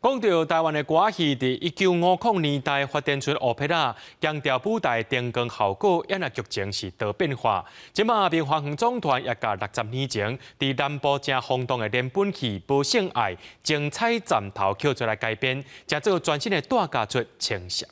講到臺灣的歌仔戲，佇1950年代發展出烏皮拉，強調舞台燈光效果，抑若劇情是多變化。這馬明華園總團也共60年前佇南部誠轟動的連本戲《無性愛》精彩站頭抾出來改編，成做全新的大家出青蟬。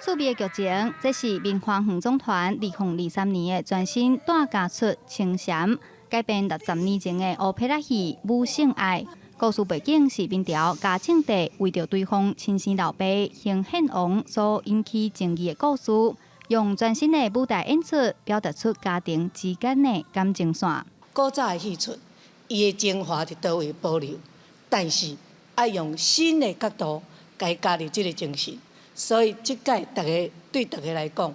趣味的劇情，這是明華園總團2023年的全新大家出《青蟬》，改編60年前的烏皮拉戲《母性愛》。故事背景是明朝嘉慶帝為著對付親生老爸興獻王所引起爭議的故事，用全新的舞台演出，表達出家庭之間的感情線。古早的戲曲，伊的精華佇佗位保留，但是愛用新的角度來加入這个精神。所以這屆逐家對逐家來講，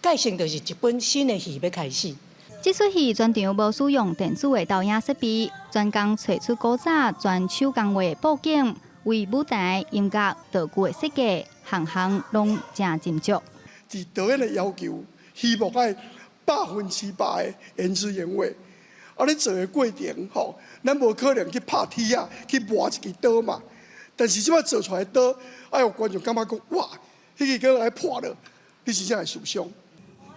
蓋成就是一本新的戲欲開始。這齣戲全場無使用電子的投影設備，專工揣出古早全手工畫的布景，為舞台、音樂、道具的設計，項項攏誠斟酌。佇導演的要求，希望愛100%的原汁原味。啊，咧做的過程吼，咱無可能去拍鐵仔，去磨一支刀嘛。但是這擺做出來的刀，愛予觀眾感覺講，哇，彼个閣來破了，你真正會受傷。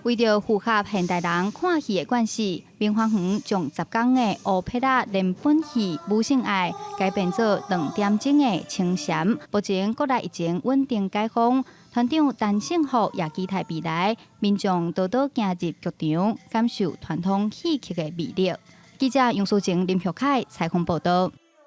為著符合現代人看戲的慣勢，明華園將10工的烏皮拉連本戲《母性愛》改編做2點鐘的《青蟬》。目前國內疫情穩定解封，團長陳勝福也期待未來民眾多多行入劇場，感受傳統戲曲的魅力。記者楊淑靜、林玉凱採訪報導。